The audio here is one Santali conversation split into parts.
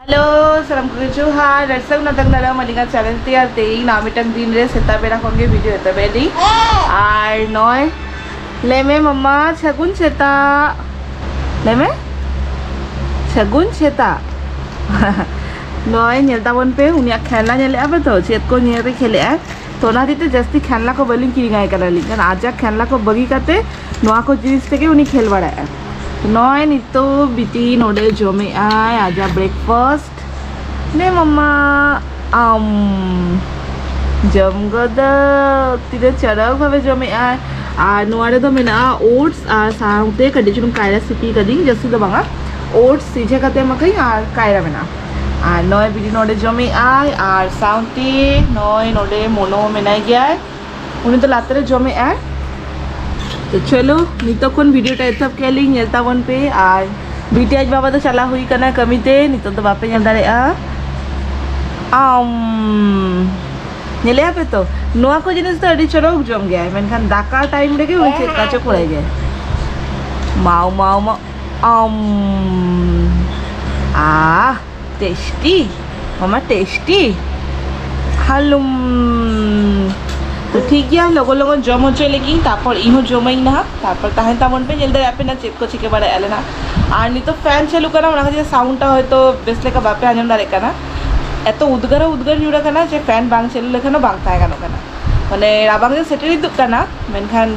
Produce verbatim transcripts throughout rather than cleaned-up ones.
ᱦᱮᱞᱳ, ᱥᱟᱱᱟᱢ ᱠᱚᱜᱮ ᱡᱚᱦᱟᱨ᱾ ᱨᱟᱹᱥᱠᱟᱹ ᱱᱟᱛᱟᱝ ᱫᱟᱨᱟᱢ ᱟᱹᱞᱤᱧᱟᱜ ᱪᱮᱱᱮᱞ ᱛᱮ᱾ ᱟᱨ ᱛᱮᱦᱮᱧ ᱱᱟᱣᱟ ᱢᱤᱫᱴᱟᱝ ᱫᱤᱱ ᱨᱮ ᱥᱮᱛᱟᱜ ᱵᱮᱲᱟ ᱠᱷᱚᱱ ᱜᱮ ᱵᱷᱤᱰᱤᱭᱳ ᱮᱛᱚᱦᱚᱵ ᱮᱫ ᱞᱤᱧ᱾ ᱟᱨ ᱱᱚᱜᱼᱚᱭ, ᱞᱟᱹᱭ ᱢᱮ ᱢᱟᱢᱟ, ᱥᱟᱹᱜᱩᱱ ᱥᱮᱛᱟᱜ᱾ ᱞᱟᱹᱭ ᱢᱮ, ᱥᱟᱹᱜᱩᱱ ᱥᱮᱛᱟᱜ᱾ ᱱᱚᱜᱼᱚᱭ ᱧᱮᱞ ᱛᱟᱵᱚᱱ ᱯᱮ, ᱩᱱᱤᱭᱟᱜ ᱠᱷᱮᱞᱱᱟ ᱧᱮᱞᱮᱫᱼᱟ ᱯᱮ ᱛᱚ, ᱪᱮᱫ ᱠᱚ ᱧᱮᱞ ᱨᱮ ᱠᱷᱮᱞᱮᱜᱼᱟᱭ᱾ ᱛᱚ ᱚᱱᱟ ᱦᱚᱛᱮᱡ ᱛᱮ ᱡᱟᱹᱥᱛᱤ ᱠᱷᱮᱞᱱᱟ ᱠᱚ ᱵᱟᱹᱞᱤᱧ ᱠᱤᱨᱤᱧ ᱟᱭ ᱠᱟᱱᱟ ᱞᱤᱧ, ᱠᱟᱨᱚᱱ ᱟᱡᱟᱜ ᱠᱷᱮᱞᱱᱟ ᱠᱚ ᱵᱟᱹᱜᱤ ᱠᱟᱛᱮ ᱱᱚᱣᱟ ᱠᱚ ᱡᱤᱱᱤᱥ ᱛᱮᱜᱮ ᱩᱱᱤ ᱠᱷᱮᱞ ᱵᱟᱲᱟᱭᱮᱫᱼᱟᱭ᱾ ᱱᱚᱜᱼᱚᱭ ᱱᱤᱛᱚᱜ ᱵᱤᱴᱤ ᱱᱚᱰᱮ ᱡᱚᱢᱮᱫᱼᱟᱭ ᱟᱡᱟᱜ ᱵᱨᱮᱠᱯᱷᱟᱥᱴ᱾ ᱱᱮ ᱢᱟᱢᱟ, ᱟᱢ ᱡᱚᱢ ᱜᱚᱫᱟ, ᱛᱤᱱᱟᱹᱜ ᱪᱚᱨᱚᱠ ᱵᱷᱟᱵᱮ ᱡᱚᱢᱮᱫᱼᱟᱭ᱾ ᱟᱨ ᱱᱚᱣᱟ ᱨᱮᱫᱚ ᱢᱮᱱᱟᱜᱼᱟ ᱳᱴᱥ ᱟᱨ ᱥᱟᱶᱛᱮ ᱠᱟᱹᱴᱤᱡ ᱪᱩᱞᱩᱝ ᱠᱟᱭᱨᱟ ᱥᱤᱯᱤ ᱠᱟᱫᱤᱧ, ᱡᱟᱹᱥᱛᱤ ᱫᱚ ᱵᱟᱝᱟ, ᱳᱴᱥ ᱥᱤᱡᱷᱟᱹ ᱠᱟᱛᱮ ᱮᱢ ᱠᱟᱹᱧ ᱟᱨ ᱠᱟᱭᱨᱟ ᱢᱮᱱᱟᱜᱼᱟ᱾ ᱟᱨ ᱱᱚᱜᱼᱚᱭ ᱵᱤᱴᱤ ᱱᱚᱰᱮ ᱡᱚᱢᱮᱫᱼᱟᱭ ᱟᱨ ᱥᱟᱶᱛᱮ ᱱᱚᱜᱼᱚᱭ ᱱᱚᱰᱮ ᱢᱚᱱᱳ ᱢᱮᱱᱟᱭ ᱜᱮᱭᱟᱭ, ᱩᱱᱤ ᱫᱚ ᱞᱟᱛᱟᱨ ᱨᱮ ᱡᱚᱢᱮᱫᱼᱟᱭ᱾ ᱛᱚ ᱪᱚᱞᱚ, ᱱᱤᱛᱚᱜ ᱠᱷᱚᱱ ᱵᱷᱤᱰᱤᱭᱳ ᱴᱟ ᱮᱛᱚᱦᱚᱵ ᱠᱮᱫ ᱞᱤᱧ, ᱧᱮᱞ ᱛᱟᱵᱚᱱ ᱯᱮ᱾ ᱟᱨ ᱵᱤᱴᱤ ᱟᱡ ᱵᱟᱵᱟ ᱫᱚ ᱪᱟᱞᱟᱣ ᱦᱩᱭ ᱠᱟᱱᱟ ᱠᱟᱹᱢᱤ ᱛᱮ, ᱱᱤᱛᱚᱜ ᱫᱚ ᱵᱟᱯᱮ ᱧᱮᱞ ᱫᱟᱲᱮᱭᱟᱜᱼᱟ᱾ ᱟᱢ ᱧᱮᱞᱮᱭᱟ ᱯᱮ ᱛᱚ, ᱱᱚᱣᱟ ᱠᱚ ᱡᱤᱱᱤᱥ ᱫᱚ ᱟᱹᱰᱤ ᱪᱚᱨᱚᱠ ᱡᱚᱢ ᱜᱮᱭᱟᱭ, ᱢᱮᱱᱠᱷᱟᱱ ᱫᱟᱠᱟ ᱴᱟᱭᱤᱢ ᱨᱮᱜᱮ ᱩᱱᱤ ᱪᱮᱫ ᱠᱟᱪᱚ ᱠᱚᱨᱟᱭ ᱜᱮᱭᱟᱭ᱾ ᱢᱟᱣ ᱢᱟᱣ ᱢᱟᱣ᱾ ᱟᱢ ᱟᱦ, ᱴᱮᱥᱴᱤ ᱢᱟᱢᱟ, ᱴᱮᱥᱴᱤ᱾ ᱦᱟᱞᱩᱢ᱾ ᱛᱚ ᱴᱷᱤᱠ ᱜᱮᱭᱟ, ᱞᱚᱜᱚᱱ ᱞᱚᱜᱚᱱ ᱡᱚᱢ ᱦᱚᱪᱚᱭ ᱞᱟᱹᱜᱤᱫ, ᱛᱟᱨᱯᱚᱨ ᱤᱧ ᱦᱚᱸ ᱡᱚᱢᱟᱹᱧ ᱱᱟᱦᱟᱜ᱾ ᱛᱟᱨᱯᱚᱨ ᱛᱟᱦᱮᱱ ᱛᱟᱵᱚᱱ ᱯᱮ, ᱧᱮᱞ ᱫᱟᱲᱮᱭᱟᱜ ᱯᱮ ᱱᱟᱜ ᱪᱮᱫ ᱠᱚ ᱪᱤᱠᱟᱹ ᱵᱟᱲᱟᱭᱮᱫᱼᱟ ᱞᱮ ᱱᱟᱜ᱾ ᱟᱨ ᱱᱤᱛᱚᱜ ᱯᱷᱮᱱ ᱪᱟᱹᱞᱩᱜ ᱠᱟᱱᱟ, ᱚᱱᱟ ᱠᱷᱟᱹᱛᱤᱨ ᱥᱟᱣᱩᱱᱰ ᱴᱟ ᱦᱚᱭᱛᱳ ᱵᱮᱥ ᱞᱮᱠᱟ ᱵᱟᱯᱮ ᱟᱸᱡᱚᱢ ᱫᱟᱲᱮᱭᱟᱜ ᱠᱟᱱᱟ᱾ ᱮᱛᱚ ᱩᱫᱽᱜᱟᱹᱨ ᱦᱚᱸ ᱩᱫᱽᱜᱟᱹᱨ ᱧᱩᱨ ᱟᱠᱟᱱᱟ ᱡᱮ ᱯᱷᱮᱱ ᱵᱟᱝ ᱪᱟᱹᱞᱩ ᱞᱮᱠᱷᱟᱱ ᱦᱚᱸ ᱵᱟᱝ ᱛᱟᱦᱮᱸ ᱜᱟᱱᱚᱜ ᱠᱟᱱᱟ᱾ ᱢᱟᱱᱮ ᱨᱟᱵᱟᱝ ᱫᱤᱱ ᱥᱮᱴᱮᱨ ᱦᱤᱡᱩᱜ ᱠᱟᱱᱟ, ᱢᱮᱱᱠᱷᱟᱱ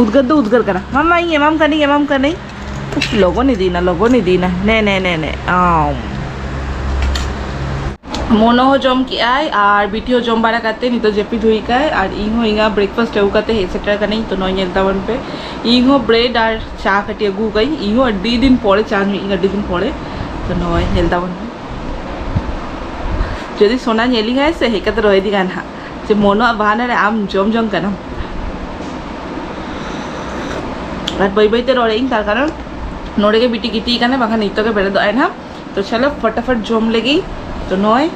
ᱩᱫᱽᱜᱟᱹᱨ ᱫᱚ ᱩᱫᱽᱜᱟᱹᱨ ᱠᱟᱱᱟ᱾ ᱢᱟᱢᱟ, ᱤᱧ ᱮᱢᱟᱢ ᱠᱟᱹᱱᱟᱹᱧ, ᱮᱢᱟᱢ ᱠᱟᱹᱱᱟᱹᱧ᱾ ᱩᱯᱷ, ᱞᱚᱜᱚᱱ ᱤᱫᱤᱭᱮᱱᱟ, ᱞᱚᱜᱚᱱ ᱤᱫᱤᱭᱮᱱᱟ᱾ ᱱᱮ, ᱱᱮ, ᱱᱮ, ᱱᱮ᱾ ᱟᱢ᱾ ᱢᱚᱱᱳ ᱦᱚᱸ ᱡᱚᱢ ᱠᱮᱜᱼᱟᱭ ᱟᱨ ᱵᱤᱴᱤ ᱦᱚᱸ ᱡᱚᱢ ᱵᱟᱲᱟ ᱠᱟᱛᱮ ᱱᱤᱛᱚᱜ ᱡᱟᱹᱯᱤᱫ ᱦᱩᱭ ᱠᱟᱭ ᱟᱨ ᱤᱧ ᱦᱚᱸ ᱤᱧᱟᱹᱜ ᱵᱨᱮᱠᱯᱷᱟᱥᱴ ᱟᱹᱜᱩ ᱠᱟᱛᱮ ᱦᱮᱡ ᱥᱮᱴᱮᱨ ᱠᱟᱹᱱᱟᱹᱧ᱾ ᱛᱚ ᱱᱚᱜᱼᱚᱭ ᱧᱮᱞ ᱛᱟᱵᱚᱱ ᱯᱮ, ᱤᱧ ᱦᱚᱸ ᱵᱨᱮᱰ ᱟᱨ ᱪᱟ ᱠᱟᱹᱴᱤᱡ ᱟᱹᱜᱩ ᱠᱟᱹᱧ᱾ ᱤᱧ ᱦᱚᱸ ᱟᱹᱰᱤ ᱫᱤᱱ ᱯᱚᱨᱮ ᱪᱟ ᱧᱩᱭᱮᱫ ᱟᱹᱧ, ᱟᱹᱰᱤ ᱫᱤᱱ ᱯᱚᱨᱮ᱾ ᱛᱚ ᱱᱚᱜᱼᱚᱭ ᱧᱮᱞ ᱛᱟᱵᱚᱱ ᱯᱮ, ᱡᱩᱫᱤ ᱥᱳᱱᱟ ᱧᱮᱞᱤᱧᱟᱭ ᱥᱮ, ᱦᱮᱡ ᱠᱟᱛᱮ ᱨᱚᱦᱚᱭ ᱤᱫᱤ ᱠᱟᱱ ᱦᱟᱸᱜ ᱡᱮ ᱢᱚᱱᱳᱣᱟᱜ ᱵᱟᱦᱟᱱᱟ ᱨᱮ ᱟᱢ ᱡᱚᱢ ᱡᱚᱝ ᱠᱟᱱᱟᱢ᱾ ᱟᱨ ᱵᱟᱹᱭ ᱵᱟᱹᱭ ᱛᱮ ᱨᱚᱲᱮᱫ ᱟᱹᱧ, ᱛᱟᱨ ᱠᱟᱨᱚᱱ ᱱᱚᱰᱮ ᱜᱮ ᱵᱤᱴᱤ ᱜᱤᱛᱤᱡ ᱠᱟᱱᱟᱭ, ᱵᱟᱝᱠᱷᱟᱱ ᱱᱤᱛᱚᱜ ᱜᱮ ᱵᱮᱨᱮᱫᱚᱜ ᱟᱭ ᱱᱟᱦᱟᱜ᱾ ᱛᱚ ᱪᱚᱞᱚ ᱯᱷᱚᱴᱟᱯᱷᱚᱴ ᱡᱚᱢ ᱞᱮᱜᱮ᱾ ᱛᱚ ᱱᱚᱜᱼᱚᱭ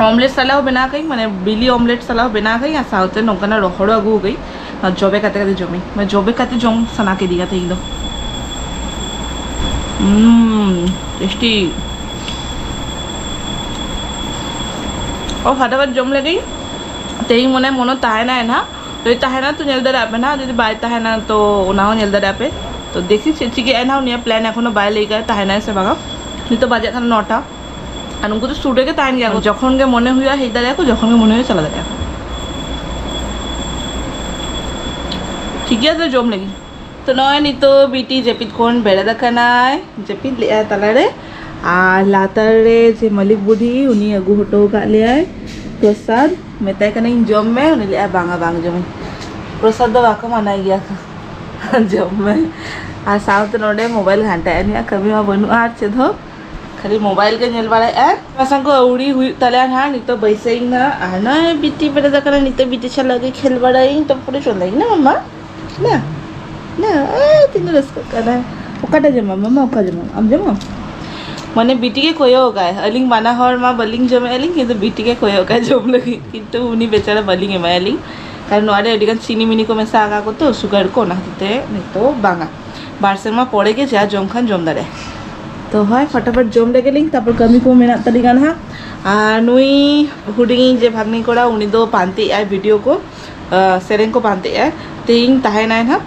ᱚᱢᱞᱮᱴ ᱥᱟᱞᱟᱣ ᱵᱮᱱᱟᱣ ᱠᱟᱹᱧ, ᱢᱟᱱᱮ ᱵᱤᱞᱤ ᱚᱢᱞᱮᱴ ᱥᱟᱞᱟᱣ ᱵᱮᱱᱟᱣ ᱠᱟᱹᱧ, ᱟᱨ ᱥᱟᱶᱛᱮ ᱱᱚᱝᱠᱟᱱᱟᱜ ᱨᱚᱦᱚᱲ ᱟᱹᱜᱩ ᱠᱟᱹᱧ, ᱟᱨ ᱡᱚᱵᱮ ᱠᱟᱛᱮ ᱠᱟᱛᱮ ᱡᱚᱢᱟᱹᱧ, ᱢᱟᱱᱮ ᱡᱚᱵᱮ ᱠᱟᱛᱮ ᱡᱚᱢ ᱥᱟᱱᱟ ᱠᱤᱫᱤᱧᱟ ᱛᱮᱦᱮᱧ ᱫᱚ᱾ ᱦᱩᱸ, ᱴᱮᱥᱴᱤ᱾ ᱚ, ᱯᱷᱟᱴᱟᱯᱷᱟᱴ ᱡᱚᱢ ᱞᱮᱜᱮᱧ᱾ ᱛᱮᱦᱮᱧ ᱢᱚᱱᱮ ᱢᱚᱱᱮ ᱛᱟᱦᱮᱱᱟᱭ ᱱᱟᱦᱟᱜ, ᱡᱩᱫᱤ ᱛᱟᱦᱮᱱᱟ ᱛᱚ ᱧᱮᱞ ᱫᱟᱲᱮᱭᱟᱜ ᱯᱮ ᱱᱟᱦᱟᱜ, ᱡᱩᱫᱤ ᱵᱟᱭ ᱛᱟᱦᱮᱱᱟ ᱛᱚ ᱚᱱᱟ ᱦᱚᱸ ᱧᱮᱞ ᱫᱟᱲᱮᱭᱟᱜ ᱯᱮ᱾ ᱛᱚ ᱫᱮᱠᱷᱤ ᱪᱮᱫ ᱪᱤᱠᱟᱹᱜᱼᱟ ᱱᱟᱦᱟᱜ, ᱩᱱᱤᱭᱟᱜ ᱯᱞᱮᱱ ᱮᱠᱷᱚᱱᱳ ᱵᱟᱭ ᱞᱟᱹᱭ ᱠᱟᱜᱼᱟ ᱛᱟᱦᱮᱱᱟᱭ ᱥᱮ ᱵᱟᱝᱟ᱾ ᱱᱤᱛᱚᱜ ᱵᱟᱡᱟᱜ ᱠᱟᱱᱟ ᱱᱚᱴᱟ, ᱟᱨ ᱩᱱᱠᱩ ᱫᱚ ᱥᱩᱨ ᱨᱮᱜᱮ ᱛᱟᱦᱮᱱ ᱜᱮᱭᱟ ᱠᱚ, ᱡᱚᱠᱷᱚᱱ ᱜᱮ ᱢᱚᱱᱮ ᱦᱩᱭᱩᱜᱼᱟ ᱦᱮᱡ ᱫᱟᱲᱮᱭᱟᱜᱼᱟ ᱠᱚ, ᱡᱚᱠᱷᱚᱱ ᱜᱮ ᱢᱚᱱᱮ ᱦᱩᱭᱩᱜᱼᱟ ᱪᱟᱞᱟᱣ ᱫᱟᱲᱮᱭᱟᱜᱼᱟ ᱠᱚ᱾ ᱴᱷᱤᱠ ᱜᱮᱭᱟ, ᱛᱚ ᱡᱚᱢ ᱞᱟᱹᱜᱤᱫ᱾ ᱛᱚ ᱱᱚᱜᱼᱚᱭ ᱱᱤᱛᱚᱜ ᱵᱤᱴᱤ ᱡᱟᱹᱯᱤᱫ ᱠᱷᱚᱱ ᱵᱮᱨᱮᱫ ᱟᱠᱟᱱᱟᱭ, ᱡᱟᱹᱯᱤᱫ ᱞᱮᱜᱼᱟᱭ ᱛᱟᱞᱟᱨᱮ᱾ ᱟᱨ ᱞᱟᱛᱟᱨ ᱨᱮ ᱡᱮ ᱢᱟᱹᱞᱤᱠ ᱵᱩᱰᱷᱤ, ᱩᱱᱤ ᱟᱹᱜᱩ ᱦᱚᱴᱚ ᱟᱠᱟᱫ ᱞᱮᱭᱟᱭ ᱯᱨᱚᱥᱟᱫ᱾ ᱢᱮᱛᱟᱭ ᱠᱟᱹᱱᱟᱹᱧ, "ᱡᱚᱢ ᱢᱮ", ᱩᱱᱤ ᱞᱟᱹᱭᱼᱟ, "ᱵᱟᱝᱟ, ᱵᱟᱝ ᱡᱚᱢᱟᱹᱧ, ᱯᱨᱚᱥᱟᱫ ᱫᱚ ᱵᱟᱠᱚ ᱢᱟᱱᱟᱭ ᱜᱮᱭᱟ ᱠᱚ, ᱡᱚᱢ ᱢᱮ᱾" ᱟᱨ ᱥᱟᱶᱛᱮ ᱱᱚᱰᱮ ᱢᱳᱵᱟᱭᱤᱞ ᱜᱷᱟᱱᱴᱟᱭᱮᱫᱼᱟ, ᱩᱱᱤᱭᱟᱜ ᱠᱟᱹᱢᱤ ᱢᱟ ᱵᱟᱹᱱᱩᱜᱼᱟ ᱟᱨ ᱪᱮᱫ ᱦᱚᱸ, ᱠᱷᱟᱹᱞᱤ ᱢᱳᱵᱟᱭᱤᱞ ᱜᱮ ᱧᱮᱞ ᱵᱟᱲᱟᱭᱮᱫᱼᱟ᱾ ᱚᱱᱟ ᱥᱟᱝ ᱠᱚ ᱟᱹᱣᱲᱤ ᱦᱩᱭᱩᱜ ᱛᱟᱞᱮᱭᱟ ᱱᱟᱦᱟᱜ, ᱱᱤᱛᱚᱜ ᱵᱟᱹᱭᱥᱟᱹᱭᱤᱧ ᱱᱟᱦᱟᱜ, ᱟᱨ ᱱᱚᱜᱼᱚᱭ ᱵᱤᱴᱤ ᱵᱮᱨᱮᱫ ᱟᱠᱟᱱᱟ, ᱱᱤᱛᱚᱜ ᱵᱤᱴᱤ ᱥᱟᱞᱟᱜ ᱜᱮ ᱠᱷᱮᱞ ᱵᱟᱲᱟᱭᱤᱧ᱾ ᱛᱚ ᱯᱩᱨᱟᱹ ᱪᱚᱸᱫᱟᱭᱤᱧ ᱱᱟ ᱢᱟᱢᱟ᱾ ᱱᱟ, ᱱᱟ, ᱮᱭ, ᱛᱤᱱᱟᱹᱜ ᱨᱟᱹᱥᱠᱟᱹᱜ ᱠᱟᱱᱟᱭ᱾ ᱚᱠᱟᱴᱟᱜ ᱡᱚᱢᱟᱢ ᱢᱟᱢᱟ, ᱚᱠᱟ ᱡᱚᱢᱟᱢ? ᱟᱢ ᱡᱚᱢᱟᱢ? ᱢᱟᱱᱮ ᱵᱤᱴᱤ ᱜᱮ ᱠᱚᱭᱚᱜᱟᱭ᱾ ᱟᱹᱞᱤᱧ ᱵᱟᱱᱟ ᱦᱚᱲ ᱢᱟ ᱵᱟᱹᱞᱤᱧ ᱡᱚᱢᱮᱫᱼᱟ ᱞᱤᱧ, ᱠᱤᱱᱛᱩ ᱵᱤᱴᱤ ᱜᱮ ᱠᱚᱭᱚᱜᱟᱭ ᱡᱚᱢ ᱞᱟᱹᱜᱤᱫ, ᱠᱤᱱᱛᱩ ᱩᱱᱤ ᱵᱮᱪᱟᱨᱟ ᱵᱟᱹᱞᱤᱧ ᱮᱢᱟᱭᱟ ᱞᱤᱧ, ᱠᱟᱨᱚᱱ ᱱᱚᱣᱟ ᱨᱮ ᱟᱹᱰᱤᱜᱟᱱ ᱪᱤᱱᱤ ᱢᱤᱱᱤ ᱠᱚ ᱢᱮᱥᱟ ᱟᱠᱟᱫ ᱠᱚ ᱛᱚ, ᱥᱩᱜᱟᱨ ᱠᱚ, ᱚᱱᱟ ᱠᱷᱟᱹᱛᱤᱨ ᱛᱮ ᱱᱤᱛᱚᱜ ᱵᱟᱝᱟ᱾ ᱵᱟᱨ ᱥᱮᱨᱢᱟ ᱯᱚᱨᱮ ᱜᱮ ᱡᱟ ᱡᱚᱢ ᱠᱷᱟᱱ ᱡᱚᱢ ᱫᱟᱲᱮᱭᱟᱜᱼᱟ᱾ ᱛᱚ ᱦᱳᱭ, ᱯᱷᱟᱴᱟᱯᱷᱟᱴ ᱡᱚᱢ ᱞᱮᱜᱮ ᱞᱤᱧ, ᱛᱟᱨᱯᱚᱨ ᱠᱟᱹᱢᱤ ᱠᱚ ᱢᱮᱱᱟᱜ ᱛᱟᱹᱞᱤᱧᱟ ᱱᱟᱦᱟᱜ᱾ ᱟᱨ ᱱᱩᱭ ᱦᱩᱰᱤᱧᱤᱡ ᱡᱮ ᱵᱷᱟᱜᱽᱱᱤ ᱠᱚᱲᱟ, ᱩᱱᱤ ᱫᱚ ᱯᱟᱱᱛᱮᱜᱼᱟᱭ ᱵᱷᱤᱰᱤᱭᱳ ᱠᱚ, ᱟᱸ, ᱥᱮᱨᱮᱧ ᱠᱚ ᱯᱟᱱᱛᱮᱜᱼᱟᱭ᱾ ᱛᱮᱦᱮᱧ ᱛᱟᱦᱮᱱᱟᱭ ᱱᱟᱦᱟᱜ,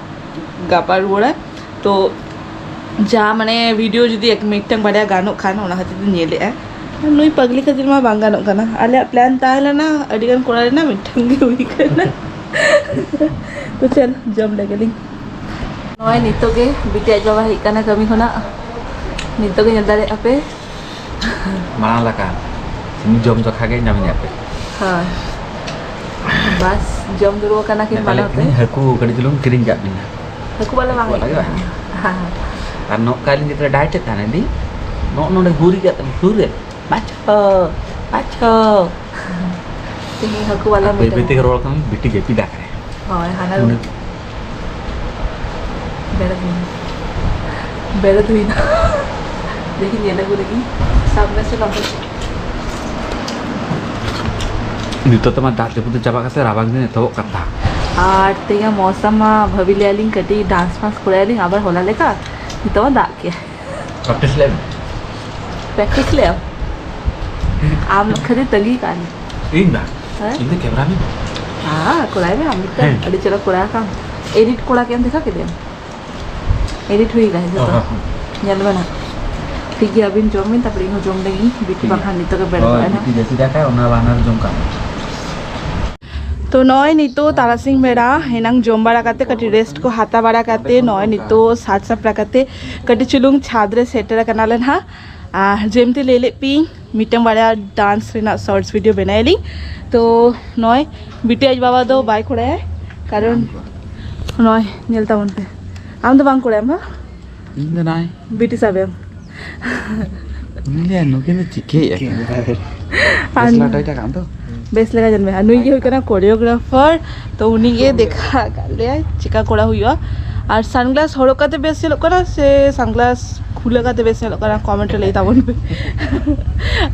ᱜᱟᱯᱟ ᱨᱩᱣᱟᱹᱲᱟᱭ᱾ ᱛᱚ ᱡᱟ ᱢᱟᱱᱮ ᱵᱷᱤᱰᱤᱭᱳ ᱡᱩᱫᱤ ᱮᱠ-, ᱢᱤᱫᱴᱟᱝ ᱵᱟᱨᱭᱟ ᱜᱟᱱᱚᱜ ᱠᱷᱟᱱ, ᱚᱱᱟ ᱠᱷᱟᱹᱛᱤᱨ ᱛᱮ ᱧᱮᱞᱮᱫᱼᱟᱭ᱾ ᱟᱨ ᱱᱩᱭ ᱯᱟᱜᱽᱞᱤ ᱠᱷᱟᱹᱛᱤᱨ ᱢᱟ ᱵᱟᱝ ᱜᱟᱱᱚᱜ ᱠᱟᱱᱟ᱾ ᱟᱞᱮᱭᱟᱜ ᱯᱞᱮᱱ ᱛᱟᱦᱮᱸ ᱞᱮᱱᱟ ᱟᱹᱰᱤᱜᱟᱱ ᱠᱚᱨᱟᱣ ᱨᱮᱱᱟᱜ, ᱢᱤᱫᱴᱟᱝ ᱜᱮ ᱦᱩᱭ ᱠᱟᱱᱟ᱾ ᱛᱚ ᱪᱚᱞ, ᱡᱚᱢ ᱞᱮᱜᱮ ᱞᱤᱧ᱾ ᱱᱚᱜᱼᱚᱭ ᱱᱤᱛᱚᱜ ᱜᱮ ᱵᱤᱴᱤ ᱟᱡ ᱵᱟᱵᱟ ᱦᱮᱡ ᱠᱟᱱᱟ ᱠᱟᱹᱢᱤ ᱠᱷᱚᱱᱟᱜ, ᱱᱤᱛᱚᱜ ᱜᱮ ᱧᱮᱞ ᱫᱟᱲᱮᱭᱟᱜᱼᱟ ᱯᱮ᱾ ᱢᱟᱲᱟᱝ ᱞᱮᱠᱟ ᱥᱤᱢ ᱡᱚᱢ ᱡᱚᱠᱷᱟ ᱜᱮ ᱧᱟᱢᱤᱧᱟ ᱯᱮ᱾ ᱦᱳᱭ, ᱵᱟᱥ, ᱡᱚᱢ ᱫᱩᱲᱩᱵ ᱟᱠᱟᱱᱟ ᱠᱤᱱ ᱢᱮᱛᱟ ᱞᱮᱫ ᱵᱟᱱᱟᱨ ᱛᱮ᱾ ᱠᱤᱱᱟᱹᱧ, "ᱦᱟᱹᱠᱩ ᱠᱟᱹᱴᱤᱡ ᱪᱩᱞᱩᱝ ᱠᱤᱨᱤᱧ ᱠᱟᱜ ᱵᱤᱱᱟ᱾" ᱦᱟᱹᱠᱩ ᱵᱟᱞᱟ ᱵᱟᱝ ᱦᱟᱹᱠᱩ ᱵᱟᱞᱟ ᱦᱮᱡ ᱜᱮ ᱵᱟᱝ ᱠᱟᱱᱟ᱾ ᱦᱮᱡ ᱠᱟᱱᱟ᱾ ᱦᱮᱸ᱾ ᱟᱨ ᱱᱚᱝᱠᱟ ᱟᱹᱞᱤᱧ ᱡᱚᱠᱷᱚᱱ ᱰᱟᱭᱮᱴ ᱮᱫ ᱛᱟᱦᱮᱱᱟ, ᱫᱤ, ᱱᱚᱜᱼᱚ ᱱᱚᱰᱮ ᱦᱩᱨᱤ ᱠᱟᱜ ᱛᱟᱦᱮᱱᱟ, ᱥᱩᱨ ᱨᱮ, "ᱵᱟᱪᱷᱚ, ᱵᱟᱪᱷᱚ᱾" ᱛᱮᱦᱮᱧ ᱦᱟᱹᱠᱩ ᱵᱟᱞᱟ ᱟᱨ ᱵᱟᱹᱭ ᱢᱤᱫᱴᱟᱝ ᱵᱟᱹᱭ ᱛᱮᱜᱮ ᱨᱚᱲ ᱠᱟᱱᱟ, ᱵᱤᱴᱤ ᱡᱟᱹᱯᱤᱫ ᱟᱠᱟᱱᱟᱭ᱾ ᱦᱳᱭ, ᱦᱟᱱᱟ ᱩᱱᱤ ᱵᱮᱨᱮᱫ ᱦᱩᱭᱱᱟ᱾ ᱵᱮᱨᱮᱫ ᱦᱩᱭᱱᱟ᱾ ᱫᱮᱠᱷᱤ ᱧᱮᱞ ᱟᱹᱜᱩ ᱞᱮᱜᱤᱧ᱾ ᱥᱟᱵ ᱢᱮᱥᱮ ᱱᱚᱰᱮ᱾ ᱱᱤᱛᱚᱜ ᱛᱮᱢᱟ ᱫᱟᱜ ᱡᱟᱹᱯᱩᱫ ᱪᱟᱵᱟ ᱠᱟᱛᱮ ᱨᱟᱵᱟᱝ ᱫᱤᱱ ᱮᱛᱚᱦᱚᱵ ᱠᱟᱛᱷᱟ᱾ ᱟᱨ ᱛᱮᱦᱮᱧᱟᱜ ᱢᱚᱣᱥᱟᱢ ᱢᱟ ᱵᱷᱟᱹᱵᱤ ᱞᱮᱭᱟ ᱞᱤᱧ ᱠᱟᱹᱴᱤᱡ ᱰᱟᱱᱥ ᱯᱷᱟᱱᱥ ᱠᱚᱨᱟᱭᱟ ᱞᱤᱧ, ᱟᱵᱟᱨ ᱦᱚᱞᱟ ᱞᱮᱠᱟ ᱱᱤᱛᱚᱜ ᱢᱟ ᱫᱟᱜ ᱠᱮᱜᱼᱟᱭ᱾ ᱯᱨᱮᱠᱴᱤᱥ ᱞᱮ ᱮᱢ᱾ ᱟᱢ ᱠᱷᱟᱹᱞᱤ ᱛᱟᱺᱜᱤ ᱠᱟᱜ ᱢᱮ᱾ ᱤᱧ ᱫᱟ ᱦᱮᱸ? ᱤᱧ ᱫᱚ ᱠᱮᱢᱨᱟ ᱢᱮᱱ᱾ ᱦᱮᱸ, ᱠᱚᱨᱟᱣ ᱢᱮ, ᱟᱢ ᱢᱤᱫᱴᱟᱝ ᱦᱮᱸ᱾ ᱟᱹᱰᱤ ᱪᱮᱦᱨᱟ ᱠᱚᱨᱟᱣ ᱠᱟᱢ᱾ ᱮᱰᱤᱴ ᱠᱚᱲᱟ ᱠᱮᱢ ᱫᱮᱠᱷᱟ ᱠᱮᱫᱮᱭᱟ? ᱮᱰᱤᱴ ᱦᱩᱭ ᱠᱟᱱᱟ ᱡᱚᱛᱚ᱾ ᱚ, ᱦᱮᱸ᱾ ᱧᱮᱞ ᱢᱮ ᱱᱟᱜ᱾ ᱴᱷᱤᱠ ᱜᱮᱭᱟ, ᱟᱹᱵᱤᱱ ᱡᱚᱢ ᱵᱤᱱ, ᱛᱟᱨᱯᱚᱨᱮ ᱤᱧ ᱦᱚᱸ ᱡᱚᱢ ᱞᱮᱜᱤᱧ᱾ ᱵᱤᱴᱤ ᱴᱷᱤᱠ ᱵᱟᱠᱷᱟᱱ ᱜᱮᱭᱟ᱾ ᱱᱤᱛᱚᱜ ᱜᱮ ᱵᱮᱲᱟ ᱦᱳᱭ, ᱜᱚᱫ ᱮᱱᱟ᱾ ᱵᱤᱴᱤ ᱡᱟᱹᱥᱛᱤ ᱫᱟᱠᱟᱭ, ᱚᱱᱟ ᱵᱟᱱᱟᱨ ᱡᱚᱢ ᱠᱟᱜ ᱢᱮ᱾ ᱛᱚ ᱱᱚᱜᱼᱚᱭ ᱱᱤᱛᱚᱜ ᱛᱟᱨᱟᱥᱤᱧ ᱵᱮᱲᱟ ᱮᱱᱟᱝ ᱡᱚᱢ ᱵᱟᱲᱟ ᱠᱟᱛᱮ, ᱠᱟᱹᱴᱤᱡ ᱨᱮᱥᱴ ᱠᱚ ᱦᱟᱛᱟᱣ ᱵᱟᱲᱟ ᱠᱟᱛᱮ, ᱱᱚᱜᱼᱚᱭ ᱱᱤᱛᱚᱜ ᱥᱟᱡᱽ ᱥᱟᱯᱲᱟᱣ ᱠᱟᱛᱮ ᱠᱟᱹᱴᱤᱡ ᱪᱩᱞᱩᱝ ᱪᱷᱟᱫᱽ ᱨᱮ ᱥᱮᱴᱮᱨ ᱟᱠᱟᱱᱟᱞᱮ ᱱᱟᱦᱟᱜ᱾ ᱟᱨ ᱡᱮᱢᱛᱤ ᱞᱟᱹᱭ ᱞᱮᱫ ᱯᱮᱭᱟᱹᱧ, ᱢᱤᱫᱴᱟᱝ ᱵᱟᱨᱭᱟ ᱰᱟᱱᱥ ᱨᱮᱱᱟᱜ ᱥᱚᱨᱴᱥ ᱵᱷᱤᱰᱤᱭᱳ ᱵᱮᱱᱟᱭᱟᱞᱤᱧ᱾ ᱛᱚ ᱱᱚᱜᱼᱚᱭ ᱵᱤᱴᱤ ᱟᱡ ᱵᱟᱵᱟ ᱫᱚ ᱵᱟᱭ ᱠᱚᱲᱟᱭᱟ, ᱠᱟᱨᱚᱱ ᱱᱚᱜᱼᱚᱭ ᱧᱮᱞ ᱛᱟᱵᱚᱱ ᱯᱮ, ᱟᱢ ᱫᱚ ᱵᱟᱝ ᱠᱚᱲᱟᱭᱟᱢ ᱵᱟ? ᱤᱧ ᱫᱚ ᱱᱟᱭ᱾ ᱵᱤᱴᱤ ᱥᱟᱵᱮᱢ᱾ ᱩᱱᱤ ᱞᱟᱹᱭᱟ, "ᱱᱩᱠᱤᱱ ᱫᱚ ᱪᱤᱠᱟᱹᱭᱮᱫᱼᱟ ᱠᱤᱱ?" ᱟᱨ ᱵᱮᱥ ᱞᱟᱴᱟᱭ ᱴᱟᱠᱟ ᱟᱢ ᱫᱚ? ᱵᱮᱥ ᱞᱮᱠᱟ ᱧᱮᱞ ᱢᱮ᱾ ᱟᱨ ᱱᱩᱭ ᱜᱮ ᱦᱩᱭᱩᱜ ᱠᱟᱱᱟ ᱠᱳᱨᱤᱭᱳᱜᱨᱟᱯᱷᱟᱨ᱾ ᱛᱚ ᱩᱱᱤ ᱜᱮ ᱫᱮᱠᱷᱟ ᱟᱠᱟᱫ ᱞᱮᱭᱟᱭ ᱪᱮᱠᱟ ᱠᱚᱨᱟᱣ ᱦᱩᱭᱩᱜᱼᱟ᱾ ᱟᱨ ᱥᱟᱱᱜᱞᱟᱥ ᱦᱚᱨᱚᱜ ᱠᱟᱛᱮ ᱵᱮᱥ ᱧᱮᱞᱚᱜ ᱠᱟᱱᱟ ᱥᱮ ᱥᱟᱱᱜᱞᱟᱥ ᱠᱷᱩᱞᱟᱹ ᱠᱟᱛᱮ ᱵᱮᱥ ᱧᱮᱞᱚᱜ ᱠᱟᱱᱟ, ᱠᱚᱢᱮᱱᱴ ᱨᱮ ᱞᱟᱹᱭ ᱛᱟᱵᱚᱱ ᱯᱮ᱾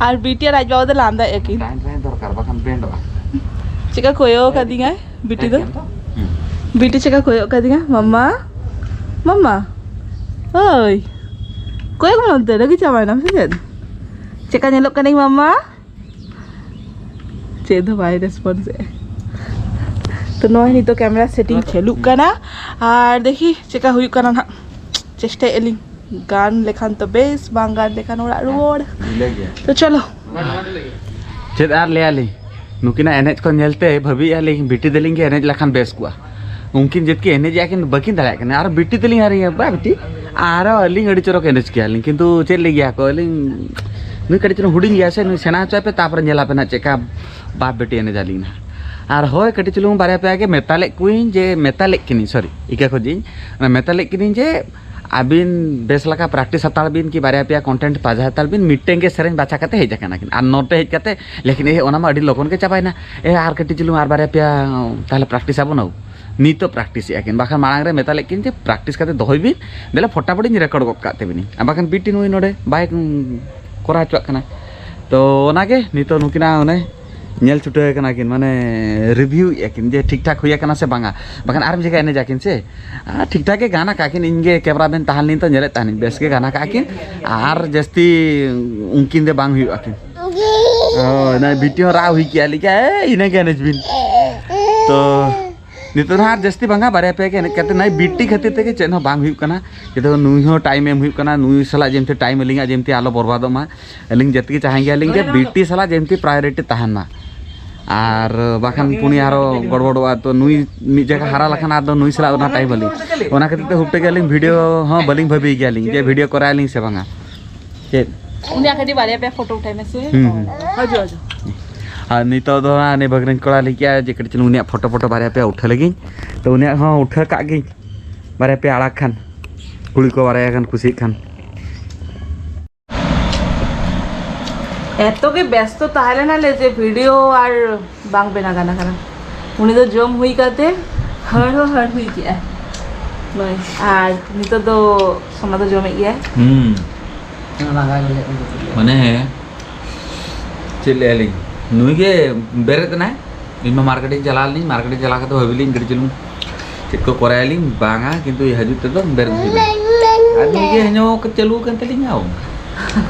ᱟᱨ ᱵᱤᱴᱤ ᱟᱨ ᱟᱡ ᱵᱟᱵᱟ ᱫᱚ ᱞᱟᱸᱫᱟᱭᱮᱫᱼᱟ ᱠᱤᱱ᱾ ᱰᱟᱭᱤᱱ ᱰᱟᱭᱤᱱ ᱫᱚᱨᱠᱟᱨ, ᱵᱟᱠᱷᱟᱱ ᱵᱮᱱᱰᱚᱜᱼᱟ᱾ ᱪᱮᱠᱟ ᱠᱚᱭᱚᱜ ᱠᱟᱫᱤᱧᱟᱭ ᱵᱤᱴᱤ ᱫᱚ? ᱦᱮᱸ᱾ ᱵᱤᱴᱤ ᱪᱮᱠᱟ ᱠᱚᱭᱚᱜ ᱠᱟᱫᱤᱧᱟ? ᱢᱟᱢᱟ, ᱢᱟᱢᱟ, ᱳᱭ, ᱠᱚᱭᱚᱜ ᱢᱮ ᱚᱱᱛᱮ, ᱨᱟᱹᱜᱤ ᱪᱟᱵᱟᱭᱮᱱᱟᱢ ᱥᱮ ᱪᱮᱫ? ᱪᱮᱠᱟ ᱧᱮᱞᱚᱜ ᱠᱟᱹᱱᱟᱹᱧ ᱢᱟᱢᱟ? ᱪᱮᱫ ᱦᱚᱸ ᱵᱟᱭ ᱨᱮᱥᱯᱚᱱᱥ ᱮᱫᱼᱟ᱾ ᱛᱚ ᱱᱚᱜᱼᱚᱭ ᱱᱤᱛᱚᱜ ᱠᱮᱢᱮᱨᱟ ᱥᱮᱴᱤᱝ ᱪᱟᱹᱞᱩᱜ ᱠᱟᱱᱟ, ᱟᱨ ᱫᱮᱠᱷᱤ ᱪᱮᱠᱟ ᱦᱩᱭᱩᱜ ᱠᱟᱱᱟ ᱱᱟᱦᱟᱜ᱾ ᱪᱮᱥᱴᱟᱭᱮᱫᱼᱟ ᱞᱤᱧ, ᱜᱟᱱ ᱞᱮᱠᱷᱟᱱ ᱛᱚ ᱵᱮᱥ, ᱵᱟᱝ ᱜᱟᱱ ᱞᱮᱠᱷᱟᱱ ᱚᱲᱟᱜ ᱨᱩᱣᱟᱹᱲ᱾ ᱰᱤᱞᱮ ᱜᱮᱭᱟ᱾ ᱛᱚ ᱪᱚᱞᱚ᱾ ᱪᱮᱫ ᱟᱨ ᱞᱟᱹᱭᱟᱞᱤᱧ, ᱱᱩᱠᱤᱱᱟᱜ ᱮᱱᱮᱡ ᱠᱚ ᱧᱮᱞᱛᱮ ᱵᱷᱟᱹᱵᱤᱭᱮᱫᱼᱟ ᱞᱤᱧ, ᱵᱤᱴᱤ ᱛᱟᱹᱞᱤᱧ ᱜᱮ ᱮᱱᱮᱡ ᱞᱮᱠᱷᱟᱱ ᱵᱮᱥ ᱠᱚᱜᱼᱟ᱾ ᱩᱱᱠᱤᱱ ᱡᱮᱫ ᱠᱤᱱ ᱮᱱᱮᱡᱮᱜᱼᱟ ᱠᱤᱱ, ᱵᱟᱹᱠᱤᱱ ᱫᱟᱲᱮᱭᱟᱜ ᱠᱟᱱᱟ᱾ ᱟᱨ ᱵᱤᱴᱤ ᱛᱟᱹᱞᱤᱧ ᱟᱨ ᱤᱭᱟᱹ, ᱵᱟ ᱵᱤᱴᱤ, ᱟᱨᱚ ᱟᱹᱞᱤᱧ ᱟᱹᱰᱤ ᱪᱚᱨᱚᱠ ᱮᱱᱮᱡ ᱠᱮᱭᱟᱞᱤᱧ, ᱠᱤᱱᱛᱩ ᱪᱮᱫ ᱞᱟᱹᱭ ᱜᱮᱭᱟ ᱠᱚ, ᱟᱹᱞᱤᱧ ᱱᱩᱭ ᱠᱟᱹᱴᱤᱡ ᱪᱩᱞᱩᱝ ᱦᱩᱰᱤᱧ ᱜᱮᱭᱟ ᱥᱮ, ᱱᱩᱭ ᱥᱮᱬᱟ ᱦᱚᱪᱚᱭ ᱯᱮ, ᱛᱟᱨᱯᱚᱨᱮ ᱧᱮᱞ ᱟᱯᱮ ᱱᱟᱜ ᱪᱮᱫᱠᱟ ᱵᱟᱯ ᱵᱤᱴᱤ ᱮᱱᱮᱡ ᱟᱹᱞᱤᱧ ᱱᱟᱜ᱾ ᱟᱨ ᱦᱳᱭ, ᱠᱟᱹᱴᱤᱡ ᱪᱩᱞᱩᱝ ᱵᱟᱨᱭᱟ ᱯᱮᱭᱟ ᱜᱮ ᱢᱮᱛᱟ ᱞᱮᱫ ᱠᱚᱣᱟᱧ ᱡᱮ, ᱢᱮᱛᱟ ᱞᱮᱫ ᱠᱤᱱᱤᱧ, ᱥᱚᱨᱤ, ᱤᱠᱟᱹ ᱠᱷᱚᱡᱤᱧ, ᱚᱱᱟ ᱢᱮᱛᱟ ᱞᱮᱫ ᱠᱤᱱᱤᱧ ᱡᱮ, ᱟᱹᱵᱤᱱ ᱵᱮᱥ ᱞᱮᱠᱟ ᱯᱨᱮᱠᱴᱤᱥ ᱦᱟᱛᱟᱲ ᱵᱤᱱ ᱠᱤ ᱵᱟᱨᱭᱟ ᱯᱮᱭᱟ ᱠᱚᱱᱴᱮᱱᱴ ᱯᱟᱸᱡᱟ ᱦᱟᱛᱟᱲ ᱵᱤᱱ, ᱢᱤᱫᱴᱮᱱ ᱜᱮ ᱥᱮᱨᱮᱧ ᱵᱟᱪᱷᱟ ᱠᱟᱛᱮ ᱦᱮᱡ ᱟᱠᱟᱱᱟ ᱠᱤᱱ᱾ ᱟᱨ ᱱᱚᱛᱮ ᱦᱮᱡ ᱠᱟᱛᱮ ᱞᱮᱠᱤᱱ ᱮ, ᱚᱱᱟ ᱢᱟ ᱟᱹᱰᱤ ᱞᱚᱜᱚᱱ ᱜᱮ ᱪᱟᱵᱟᱭᱮᱱᱟ, ᱮ ᱟᱨ ᱠᱟᱹᱴᱤᱡ ᱪᱩᱞᱩᱝ ᱟᱨ ᱵᱟᱨᱭᱟ ᱯᱮᱭᱟ ᱛᱟᱦᱚᱞᱮ ᱯᱨᱮᱠᱴᱤᱥ ᱟᱵᱚᱱ ᱟᱵᱚ᱾ ᱱᱤᱛᱚᱜ ᱯᱨᱮᱠᱴᱤᱥᱮᱜᱼᱟ ᱠᱤᱱ, ᱵᱟᱠᱷᱟᱱ ᱢᱟᱲᱟᱝ ᱨᱮ ᱢᱮᱛᱟ ᱞᱮᱫ ᱠᱤᱱ ᱡᱮ ᱯᱨᱮᱠᱴᱤᱥ ᱠᱟᱛᱮ ᱫᱚᱦᱚᱭ ᱵᱤᱱ, ᱫᱮᱞᱟ ᱯᱷᱚᱴᱟᱯᱷᱚᱴᱤᱧ ᱨᱮᱠᱚᱨᱰ ᱜᱚᱫ ᱠᱟᱜ ᱛᱟᱹᱵᱤᱱᱤᱧ, ᱟᱨ ᱵᱟᱠᱷᱟᱱ ᱵᱤᱴᱤ ᱱᱩᱭ ᱱᱚᱰᱮ ᱵᱟᱭ, ᱩᱸ, ᱠᱚᱨᱟᱣ ᱦᱚᱪᱚᱣᱟᱜ ᱠᱟᱱᱟ᱾ ᱛᱚ ᱚᱱᱟᱜᱮ ᱱᱤᱛᱚᱜ ᱱᱩᱠᱤᱱᱟᱜ ᱚᱱᱮ ᱧᱮᱞ ᱪᱷᱩᱴᱟᱹᱣ ᱠᱟᱱᱟ ᱠᱤᱱ, ᱢᱟᱱᱮ ᱨᱤᱵᱷᱤᱭᱩ ᱮᱫᱼᱟ ᱠᱤᱱ ᱡᱮ ᱴᱷᱤᱠ ᱴᱷᱟᱠ ᱦᱩᱭ ᱟᱠᱟᱱᱟ ᱥᱮ ᱵᱟᱝᱟ, ᱵᱟᱠᱷᱟᱱ ᱟᱨ ᱢᱤᱫ ᱡᱟᱭᱜᱟ ᱮᱱᱮᱡᱟ ᱠᱤᱱ ᱥᱮ᱾ ᱟᱨ ᱴᱷᱤᱠ ᱴᱷᱟᱠ ᱜᱮ ᱜᱟᱱ ᱟᱠᱟᱫ ᱠᱤᱱ, ᱤᱧ ᱜᱮ ᱠᱮᱢᱨᱟ ᱢᱮᱱ ᱛᱟᱦᱮᱸ ᱞᱤᱧ ᱛᱚ ᱧᱮᱞᱮᱫ ᱛᱟᱦᱮᱱᱤᱧ, ᱵᱮᱥ ᱜᱮ ᱜᱟᱱ ᱟᱠᱟᱫ ᱠᱤᱱ, ᱟᱨ ᱡᱟᱹᱥᱛᱤ ᱩᱱᱠᱤᱱ ᱫᱚ ᱵᱟᱝ ᱦᱩᱭᱩᱜᱼᱟ ᱠᱤᱱ᱾ ᱦᱳᱭ, ᱱᱚᱜᱼᱚᱭ ᱵᱤᱴᱤ ᱦᱚᱸ ᱨᱟᱜ ᱦᱩᱭ ᱠᱮᱜᱼᱟ, ᱞᱟᱹᱭ ᱠᱮᱜᱼᱟ, "ᱮᱭ, ᱤᱱᱟᱹ ᱜᱮ ᱮᱱᱮᱡ ᱵᱤᱱ᱾" ᱛᱚ ᱱᱤᱛᱚᱜ ᱫᱚ ᱦᱟᱸᱜ ᱡᱟᱹᱥᱛᱤ ᱵᱟᱝᱟ, ᱵᱟᱨᱭᱟ ᱯᱮᱭᱟ ᱜᱮ ᱮᱱᱮᱡ ᱠᱟᱛᱮ, ᱱᱚᱜᱼᱚᱭ ᱵᱤᱴᱤ ᱠᱷᱟᱹᱛᱤᱨ ᱛᱮᱜᱮ ᱪᱮᱫ ᱦᱚᱸ ᱵᱟᱝ ᱦᱩᱭᱩᱜ ᱠᱟᱱᱟ᱾ ᱡᱮᱦᱮᱛᱩ ᱱᱩᱭ ᱦᱚᱸ ᱴᱟᱭᱤᱢ ᱮᱢ ᱦᱩᱭᱩᱜ ᱠᱟᱱᱟ, ᱱᱩᱭ ᱥᱟᱞᱟᱜ ᱡᱮᱢᱛᱤ ᱴᱟᱭᱤᱢ ᱟᱹᱞᱤᱧᱟᱜ ᱡᱮᱢᱛᱤ ᱟᱞᱚ ᱵᱚᱨᱵᱟᱫᱚᱜ ᱢᱟ᱾ ᱟᱹᱞᱤᱧ ᱡᱮᱛᱮ ᱜᱮ ᱪᱟᱦᱮᱸ ᱜᱮᱭᱟᱞᱤᱧ ᱡᱮ ᱵᱤᱴᱤ ᱥᱟᱞᱟᱜ ᱡᱮᱢᱛᱤ ᱯᱨᱟᱭᱳᱨᱤᱴᱤ ᱛᱟᱦᱮᱱ ᱢᱟ, ᱟᱨ ᱵᱟᱠᱷᱟᱱ ᱯᱩᱱᱤ ᱟᱨᱚ ᱜᱚᱲᱵᱚᱲᱚᱜᱼᱟ᱾ ᱛᱚ ᱱᱩᱭ ᱢᱤᱫ ᱡᱟᱭᱜᱟ ᱦᱟᱨᱟ ᱞᱮᱠᱷᱟᱱ ᱟᱫᱚ ᱱᱩᱭ ᱥᱟᱞᱟᱜ ᱚᱱᱟ ᱴᱟᱭᱤᱢ ᱟᱹᱞᱤᱧ, ᱚᱱᱟ ᱠᱷᱟᱹᱛᱤᱨ ᱛᱮ ᱦᱩᱯᱴᱟᱹ ᱜᱮᱭᱟᱞᱤᱧ, ᱵᱷᱤᱰᱤᱭᱳ ᱦᱚᱸ ᱵᱟᱹᱞᱤᱧ ᱵᱷᱟᱹᱵᱤᱭ ᱜᱮᱭᱟᱞᱤᱧ ᱡᱮ ᱵᱷᱤᱰᱤᱭᱳ ᱠᱚᱨᱟᱣ ᱟᱹᱞᱤᱧ ᱥᱮ ᱵᱟᱝᱟ᱾ ᱪᱮᱫ? ᱩᱱᱤᱭᱟᱜ ᱠᱟᱹᱴᱤᱡ ᱵᱟᱨᱭᱟ ᱯᱮᱭᱟ ᱯᱷᱳᱴᱳ ᱩᱴᱷᱟᱹᱭ ᱢᱮᱥᱮ᱾ ᱦᱩᱸ, ᱦᱩᱸ᱾ ᱦᱤᱡᱩᱜ, ᱦᱤᱡᱩᱜ᱾ ᱟᱨ ᱱᱤᱛᱚᱜ ᱫᱚ ᱦᱟᱸᱜ ᱩᱱᱤ ᱵᱷᱟᱹᱜᱽᱱᱟᱹᱧ ᱠᱚᱲᱟ ᱞᱟᱹᱭ ᱠᱮᱜᱼᱟ ᱡᱮ ᱠᱟᱹᱴᱤᱡ ᱪᱩᱞᱩᱝ ᱩᱱᱤᱭᱟᱜ ᱯᱷᱳᱴᱳ, ᱯᱷᱳᱴᱳ ᱵᱟᱨᱭᱟ ᱯᱮᱭᱟ ᱩᱴᱷᱟᱹ ᱞᱟᱹᱜᱤᱫ᱾ ᱛᱚ ᱩᱱᱤᱭᱟᱜ ᱦᱚᱸ ᱩᱴᱷᱟᱹ ᱠᱟᱜ ᱜᱤᱧ ᱵᱟᱨᱭᱟ ᱯᱮᱭᱟ ᱟᱲᱟᱜ ᱠᱷᱟᱱ, ᱠᱩᱲᱤ ᱠᱚ ᱵᱟᱨᱭᱟ ᱜᱟᱱ ᱠᱩᱥᱤᱭᱟᱜ ᱠᱷᱟᱱ᱾ ᱮᱛᱚ ᱜᱮ ᱵᱮᱥᱛᱚ ᱛᱟᱦᱮᱸ ᱞᱮᱱᱟᱞᱮ ᱡᱮ ᱵᱷᱤᱰᱤᱭᱳ ᱟᱨ ᱵᱟᱝ ᱵᱮᱱᱟᱣ ᱜᱟᱱ ᱟᱠᱟᱱᱟ᱾ ᱩᱱᱤ ᱫᱚ ᱡᱚᱢ ᱦᱩᱭ ᱠᱟᱛᱮ ᱦᱟᱹᱲ ᱦᱚᱸ ᱦᱟᱹᱲ ᱦᱩᱭ ᱠᱮᱜᱼᱟᱭ᱾ ᱱᱚᱜᱼᱚᱭ᱾ ᱟᱨ ᱱᱤᱛᱚᱜ ᱫᱚ ᱥᱳᱱᱟ ᱫᱚ ᱡᱚᱢᱮᱫ ᱜᱮᱭᱟᱭ᱾ ᱦᱩᱸ᱾ ᱞᱟᱸᱜᱟ ᱜᱮ ᱞᱟᱹᱭ ᱢᱟᱱᱮ ᱪᱮᱫ ᱞᱟᱹᱭ ᱟᱹᱞᱤᱧ, ᱱᱩᱭ ᱜᱮ ᱵᱮᱨᱮᱫ ᱮᱱᱟᱭ᱾ ᱤᱧ ᱢᱟ ᱢᱟᱨᱠᱮᱴ ᱤᱧ ᱪᱟᱞᱟᱣ ᱞᱮᱱᱟᱹᱧ, ᱢᱟᱨᱠᱮᱴ ᱤᱧ ᱪᱟᱞᱟᱣ ᱠᱟᱛᱮ ᱵᱷᱟᱹᱵᱤ ᱞᱤᱧ ᱠᱟᱹᱴᱤᱡ ᱪᱩᱞᱩᱝ ᱪᱮᱫ ᱠᱚ ᱠᱚᱨᱟᱭ ᱟᱹᱞᱤᱧ ᱵᱟᱝᱟ, ᱠᱤᱱᱛᱩ ᱦᱤᱡᱩᱜ ᱛᱮᱫᱚ ᱵᱮᱨᱮᱫ ᱦᱩᱭ ᱮᱱᱟ᱾ ᱟᱨ ᱱᱩᱭ ᱜᱮ ᱦᱮᱧᱚ ᱠᱚ ᱪᱟᱹᱞᱩ ᱟᱠᱟᱱ ᱛᱟᱹᱞᱤᱧᱟ᱾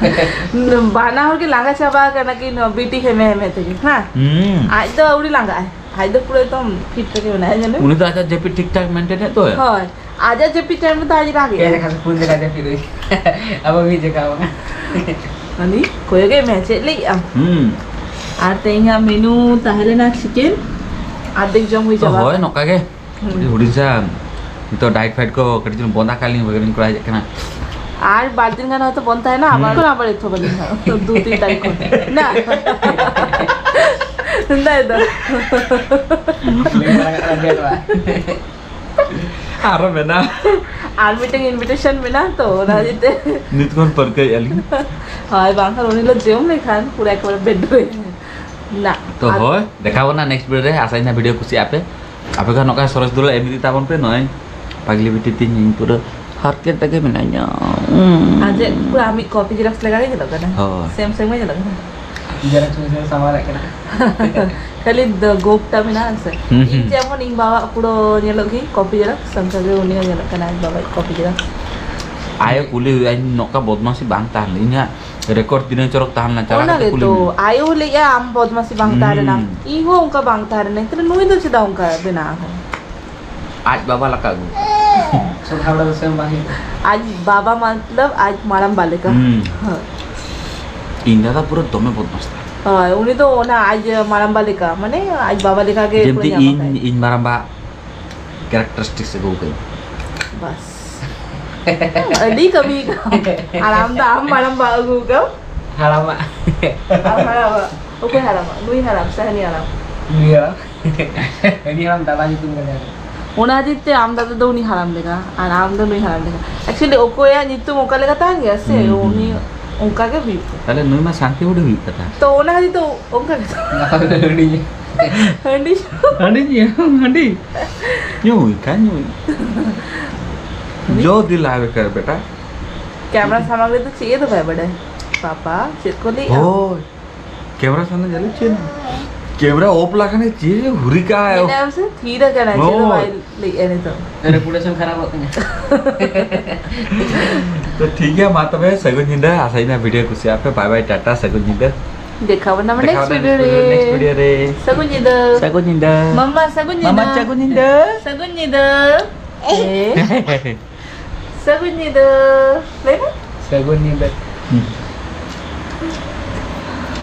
ᱵᱟᱱᱟ ᱦᱚᱲ ᱜᱮ ᱞᱟᱸᱜᱟ ᱪᱟᱵᱟ ᱟᱠᱟᱱᱟ ᱠᱤᱱ ᱵᱤᱴᱤ ᱦᱮᱢᱮ ᱦᱮᱢᱮ ᱛᱮᱜᱮ, ᱦᱮᱸ? ᱦᱩᱸ᱾ ᱟᱡ ᱫᱚ ᱟᱹᱣᱲᱤ ᱞᱟᱸᱜᱟᱜᱼᱟᱭ, ᱟᱡ ᱫᱚ ᱯᱩᱨᱟᱹ ᱮᱠᱫᱚᱢ ᱯᱷᱤᱴ ᱨᱮᱜᱮ ᱢᱮᱱᱟᱭᱟ, ᱡᱟᱹᱱᱤᱡ᱾ ᱩᱱᱤ ᱫᱚ ᱟᱡᱟᱜ ᱡᱟᱹᱯᱤᱫ ᱴᱷᱤᱠ ᱴᱷᱟᱠ ᱢᱮᱱᱴᱮᱱᱮᱫ ᱫᱚ᱾ ᱦᱳᱭ, ᱟᱡᱟᱜ ᱡᱟᱹᱯᱤᱫ ᱴᱟᱭᱤᱢ ᱨᱮᱫᱚ ᱟᱡ ᱨᱟᱜ ᱮᱫᱟᱭ᱾ ᱯᱩᱱ ᱡᱟᱭᱜᱟ ᱡᱟᱹᱯᱤᱫ ᱦᱩᱭ᱾ ᱟᱵᱚ ᱢᱤᱫ ᱡᱟᱭᱜᱟ ᱵᱟᱝ᱾ ᱩᱱᱤ ᱠᱚᱭᱚᱜ ᱮ ᱢᱮ, ᱪᱮᱫ ᱞᱟᱹᱭᱮᱫ ᱟᱢ? ᱦᱩᱸ᱾ ᱟᱨ ᱛᱮᱦᱮᱧᱟᱜ ᱢᱮᱱᱩ ᱛᱟᱦᱮᱸ ᱞᱮᱱᱟ ᱪᱤᱠᱮᱱ, ᱟᱨᱫᱷᱮᱠ ᱡᱚᱢ ᱦᱩᱭ ᱛᱚ ᱪᱟᱵᱟ ᱦᱳᱭ, ᱟᱠᱟᱱᱟ᱾ ᱱᱚᱝᱠᱟ ᱜᱮ᱾ ᱦᱩᱸ᱾ ᱦᱩᱰᱤᱧ ᱥᱟ, ᱱᱤᱛᱚᱜ ᱰᱟᱭᱮᱴ ᱯᱷᱟᱭᱮᱴ ᱠᱚ ᱠᱟᱹᱴᱤᱡ ᱪᱩᱞᱩᱝ ᱵᱚᱱᱫ ᱟᱠᱟᱫ ᱞᱤᱧ, ᱵᱷᱟᱜᱮ ᱞᱤᱧ ᱠᱚᱨᱟᱣ ᱦᱮᱡ ᱟᱠᱟᱱᱟ᱾ ᱟᱨ ᱵᱟᱨ ᱫᱤᱱ ᱜᱟᱱ ᱦᱚᱭᱛᱚ ᱵᱚᱱᱫ ᱛᱟᱦᱮᱱᱟ, ᱟᱵᱟᱨ ᱦᱩᱸ᱾ ᱠᱷᱚᱱ ᱟᱵᱟᱨ ᱮᱛᱚᱦᱚᱵ ᱟᱹᱞᱤᱧ ᱦᱟᱸᱜ᱾ ᱛᱚ, ᱫᱩ ᱛᱤᱱ ᱛᱟᱹᱨᱤᱠᱷ ᱠᱷᱚᱱ᱾ ᱱᱟ? ᱫᱟᱭ ᱫᱚ᱾ ᱟᱨᱚ ᱢᱮᱱᱟᱜᱼᱟ᱾ ᱟᱨ ᱢᱤᱫᱴᱮᱱ invitation ᱢᱮᱱᱟᱜᱼᱟ ᱛᱚ, ᱚᱱᱟ ᱠᱷᱟᱹᱛᱤᱨ ᱛᱮ᱾ ᱱᱤᱛ ᱠᱷᱚᱱ ᱯᱟᱹᱨᱠᱟᱹᱣᱮᱫᱼᱟ ᱞᱤᱧ᱾ ᱦᱳᱭ, ᱵᱟᱝᱠᱷᱟᱱ ᱩᱱᱤ ᱦᱤᱞᱳᱜ ᱡᱚᱢ ᱞᱮᱠᱷᱟᱱ ᱯᱩᱨᱟᱹ ᱮᱠᱵᱟᱨᱮ ᱵᱮᱰ ᱨᱮ᱾ ᱱᱟ᱾ ᱛᱚ ᱟᱨ ᱦᱳᱭ, ᱫᱮᱠᱷᱟᱣ ᱵᱚᱱᱟ next video ᱨᱮ᱾ ᱟᱥᱟᱭ ᱱᱟ video ᱠᱩᱥᱤᱭᱟᱜ ᱯᱮ᱾ ᱟᱯᱮ ᱠᱷᱟᱱ ᱱᱚᱝᱠᱟ ᱥᱚᱨᱮᱥ ᱫᱩᱞᱟᱹᱲ ᱮᱢ ᱤᱫᱤ ᱛᱟᱵᱚᱱ ᱯᱮ᱾ ᱱᱚᱜᱼᱚᱭ ᱯᱟᱜᱽᱞᱤ ᱵᱤᱴᱤ ᱛᱤᱧ ᱤᱧ ᱯᱩᱨᱟᱹ ᱦᱟᱨᱠᱮᱛ ᱨᱮᱜᱮ ᱢᱮᱱᱟᱧᱟ᱾ ᱩᱸ᱾ ᱟᱨ ᱪᱮᱫ ᱯᱩᱨᱟᱹ ᱟᱢᱤᱡ copy xerox ᱞᱮᱠᱟ ᱜᱮ ᱧᱮᱞᱚᱜ ᱠᱟᱱᱟ᱾ ᱦᱳᱭ᱾ Same same ᱜᱮ ᱧᱮᱞᱚᱜ ᱠᱟᱱᱟ᱾ ᱡᱮᱨᱚᱠᱥ ᱢᱮᱥᱤᱱ ᱨᱮ ᱥᱟᱢᱵᱟᱣ ᱫᱟᱲᱮᱭᱟᱜ ᱠᱟᱱᱟ᱾ ᱠᱷᱟᱹᱞᱤ ᱫᱚ ᱜᱳᱯᱴᱟ ᱢᱮᱱᱟᱜᱼᱟ ᱥᱮ? ᱦᱩᱸ, ᱤᱧ ᱦᱩᱸ᱾ ᱡᱮᱢᱚᱱ ᱤᱧ ᱵᱟᱵᱟᱣᱟᱜ ᱯᱩᱨᱟᱹ ᱧᱮᱞᱚᱜ ᱜᱮ copy xerox, ᱚᱱᱠᱟ ᱜᱮ ᱩᱱᱤ ᱦᱚᱸ ᱧᱮᱞᱚᱜ ᱠᱟᱱᱟ ᱟᱡ ᱵᱟᱵᱟᱭ copy xerox᱾ ᱟᱭᱳ ᱠᱩᱞᱤ ᱦᱩᱭᱩᱜᱼᱟ, ᱤᱧ ᱱᱚᱝᱠᱟ ᱵᱚᱫᱢᱟᱥᱤ ᱵᱟᱝ ᱛᱟᱦᱮᱸ ᱞᱮᱱᱟ᱾ ᱤᱧᱟᱹᱜ ᱨᱮᱠᱚᱨᱰ ᱛᱤᱱᱟᱹᱜ ᱪᱚᱨᱚᱠ ᱛᱟᱦᱮᱸ ᱞᱮᱱᱟ, ᱪᱟᱞᱟᱣ ᱚᱱᱟ ᱠᱟᱛᱮ ᱠᱩᱞᱤ ᱜᱮᱛᱚ, ᱢᱮ᱾ ᱟᱭᱳ ᱞᱟᱹᱭᱮᱜᱼᱟ ᱟᱢ ᱵᱚᱫᱢᱟᱥᱤ ᱵᱟᱝ ᱛᱟᱦᱮᱸ ᱞᱮᱱᱟ᱾ ᱦᱩᱸ᱾ ᱤᱧ ᱦᱚᱸ ᱚᱱᱠᱟ ᱵᱟᱝ ᱛᱟᱦᱮᱸ ᱞᱮᱱᱟ, ᱛᱟᱦᱞᱮ ᱱᱩᱭ ᱫᱚ ᱪᱮᱫᱟᱜ ᱚᱱᱠᱟ ᱵᱮᱱᱟᱣ ᱟᱠᱟᱱᱟ? ᱟᱡ ᱵᱟᱵᱟ ᱞᱮᱠᱟ ᱟᱹᱜᱩ᱾ ᱥᱚᱵ ᱦᱚᱲ ᱫᱚ ᱥᱮᱢ ᱵᱟᱝ ᱦᱩᱭᱩᱜᱼᱟ᱾ ᱟᱡ ᱵᱟᱵᱟ ᱢᱚᱛᱞᱚᱵ ᱟᱡ ᱢᱟᱨᱟᱢᱵᱟ ᱞᱮᱠᱟ᱾ ᱦᱩᱸ᱾ ᱦᱳᱭ᱾ ᱤᱧ ᱫᱟᱫᱟ ᱯᱩᱨᱟᱹ ᱫᱚᱢᱮ ᱵᱚᱫᱢᱟᱥ ᱛᱟᱭ᱾ ᱦᱳᱭ, ᱩᱱᱤ ᱫᱚ ᱚᱱᱟ ᱟᱡ ᱢᱟᱨᱟᱢᱵᱟ ᱞᱮᱠᱟ, ᱢᱟᱱᱮ ᱟᱡ ᱵᱟᱵᱟ ᱞᱮᱠᱟ ᱜᱮ ᱡᱮᱢᱛᱤ ᱯᱩᱨᱟᱹ ᱧᱟᱢ ᱤᱧ, ᱟᱠᱟᱫ᱾ ᱤᱧ ᱢᱟᱨᱟᱢᱵᱟ characteristics ᱟᱹᱜᱩ ᱠᱟᱹᱧ᱾ ᱵᱟᱥ᱾ ᱟᱹᱰᱤ ᱠᱟᱹᱢᱤ ᱠᱟᱱᱟ᱾ ᱟᱨ ᱟᱢ ᱫᱚ ᱟᱢ ᱢᱟᱨᱟᱢᱵᱟ ᱟᱹᱜᱩ ᱠᱟᱢ᱾ ᱦᱟᱲᱟᱢᱟᱜ᱾ ᱟᱢ ᱦᱟᱲᱟᱢᱟ᱾ ᱚᱠᱚᱭ ᱦᱟᱲᱟᱢᱟ? ᱱᱩᱭ ᱦᱟᱲᱟᱢ ᱥᱮ ᱦᱟᱹᱱᱤ ᱦᱟᱲᱟᱢ? ᱱᱩᱭ ᱦᱟᱲᱟᱢ᱾ ᱦᱟᱹᱱᱤ ᱦᱟᱲᱟᱢ ᱫᱟᱫᱟ ᱧᱩᱛᱩᱢ ᱠᱟᱱᱟ᱾ ᱚᱱᱟ ᱠᱷᱟᱹᱛᱤᱨ ᱛᱮ ᱟᱢ ᱫᱟᱫᱟ ᱫᱚ ᱩᱱᱤ ᱦᱟᱲᱟᱢ ᱞᱮᱠᱟ, ᱟᱨ ᱟᱢ ᱫᱚ ᱱᱩᱭ ᱦᱟᱲᱟᱢ ᱞᱮᱠᱟ᱾ Actually, ᱚᱠᱚᱭᱟᱜ ᱧᱩᱛᱩᱢ ᱚᱠᱟ ᱞᱮᱠᱟ ᱛᱟᱦᱮᱱ ᱜᱮᱭᱟ ᱥᱮ, ᱦᱩᱸ, ᱦᱩᱸ᱾ ᱩᱱᱤ ᱚᱱᱠᱟ ᱜᱮ ᱦᱩᱭᱩᱜ ᱛᱟᱭᱟ᱾ ᱛᱟᱦᱞᱮ ᱱᱩᱭ ᱢᱟ ᱥᱟᱱᱛᱤ ᱵᱩᱰᱷᱤ ᱦᱩᱭᱩᱜ ᱠᱟᱛᱷᱟ᱾ ᱛᱚ, ᱚᱱᱟ ᱠᱷᱟᱹᱛᱤᱨ ᱛᱮ ᱚᱱᱠᱟ ᱜᱮ᱾ ᱦᱟᱹᱰᱤᱧ᱾ ᱦᱟᱹᱰᱤᱧ᱾ ᱦᱟᱹᱰᱤᱧ, ᱦᱟᱹᱰᱤᱧ᱾ ᱧᱩᱭ ᱠᱷᱟᱱ ᱧᱩᱭ᱾ ᱡᱚ ᱫᱤᱞ ᱟᱭ ᱵᱮᱠᱟᱨ ᱵᱮᱴᱟ᱾ ᱠᱮᱢᱨᱟ ᱥᱟᱢᱟᱝ ᱨᱮᱫᱚ ᱪᱮᱫ ᱫᱚ ᱵᱟᱭ ᱵᱟᱰᱟᱭ᱾ ᱯᱟᱯᱟ, ᱪᱮᱫ ᱠᱚ ᱞᱟᱹᱭᱟ? ᱦᱳᱭ᱾ ᱠᱮᱢᱨᱟ ᱥᱟᱢᱟᱝ ᱧᱮᱞ ᱪᱮᱫ? ᱠᱮᱢᱨᱟ off ᱞᱮᱠᱷᱟᱱ ᱪᱮᱫ ᱦᱩᱨᱤ ᱠᱟᱭ? ᱧᱮᱞ ᱢᱮ ᱥᱮ, ᱛᱷᱤᱨ ᱟᱠᱟᱱᱟᱭ, ᱪᱮᱫ ᱦᱚᱸ ᱦᱳᱭ᱾ ᱵᱟᱭ ᱞᱟᱹᱭᱮᱜᱼᱟ ᱱᱤᱛᱚᱜ᱾ ᱨᱮᱯᱩᱴᱮᱥᱚᱱ ᱠᱷᱟᱨᱟᱯᱚᱜ ᱛᱤᱧᱟ᱾ ᱛᱚ ᱴᱷᱤᱠ ᱜᱮᱭᱟ, ᱢᱟ ᱛᱚᱵᱮ ᱥᱟᱹᱜᱩᱱ ᱧᱤᱫᱟᱹ᱾ ᱟᱥᱟᱭᱤᱧ ᱵᱷᱤᱰᱤᱭᱳ ᱠᱩᱥᱤᱭᱟᱜ ᱯᱮ᱾ ᱵᱟᱭ ᱵᱟᱭ, ᱴᱟᱴᱟ, ᱥᱟᱹᱜᱩᱱ ᱧᱤᱫᱟᱹ᱾ ᱫᱮᱠᱷᱟᱣ ᱵᱚᱱᱟ ᱢᱟᱱᱮ ᱫᱮᱠᱷᱟᱣ next ᱵᱚᱱᱟ video ᱨᱮ᱾ Next video ᱨᱮ᱾ ᱥᱟᱹᱜᱩᱱ ᱧᱤᱫᱟᱹ᱾ ᱥᱟᱹᱜᱩᱱ ᱧᱤᱫᱟᱹ᱾ ᱢᱟᱢᱟ ᱥᱟᱹᱜᱩᱱ ᱢᱟᱢᱟ ᱧᱤᱫᱟᱹ᱾ ᱥᱟᱹᱜᱩᱱ ᱧᱤᱫᱟᱹ᱾ ᱥᱟᱹᱜᱩᱱ ᱧᱤᱫᱟᱹ᱾ ᱮ᱾ ᱥᱟᱹᱜᱩᱱ ᱧᱤᱫᱟᱹ᱾ ᱞᱟᱹᱭ ᱢᱮ᱾ ᱥᱟᱹᱜᱩᱱ ᱧᱤᱫᱟᱹ᱾ ᱦᱩᱸ᱾